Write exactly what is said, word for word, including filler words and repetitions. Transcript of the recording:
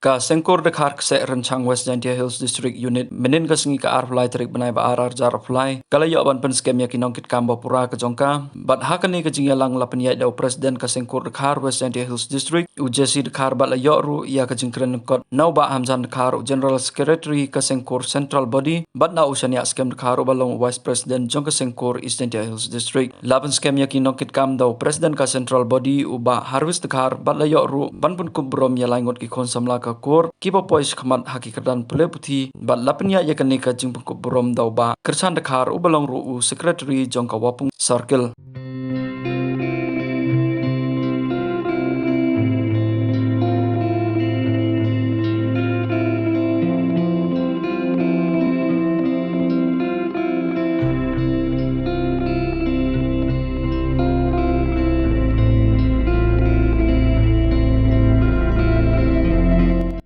Ka Sengkur Dkhar Kseh Rynchang West Jaintia Hills District Unit mynhynnin ka sngi ka arphew lai tarik bnai ba ar arhajar arphew lai ka la ïoh ban pynskhem ïa ki nongkitkam ba pura ka jong ka, bad ha kane ka jingïalang la pynïaid da u President ka Sengkur Dkhar West Jaintia Hills District u J C Dkhar bad la ïoh ruh ïa ka jingkren lyngkot na u Bah Hamjan Dkhar u General Secretary ka Sengkur Central Body bad na u Shaniah Skhem Dkhar uba long u Vice President jong ka Sengkur East Jaintia Hills District. La pynskhem ïa ki nongkitkam da u President ka Central Body u Bah Harvis Dkhar bad la ïoh ruh ban pynkup burom ïa lai ngut ki khun samla ka kur kiba poi shakhmat ha ki kyrdan pule puthi bad la pynïaid ïa kane ka jingpynkup burom da u Bah Kyrshan Dkhar uba long ruh u Secretary jong ka Wapung Circle.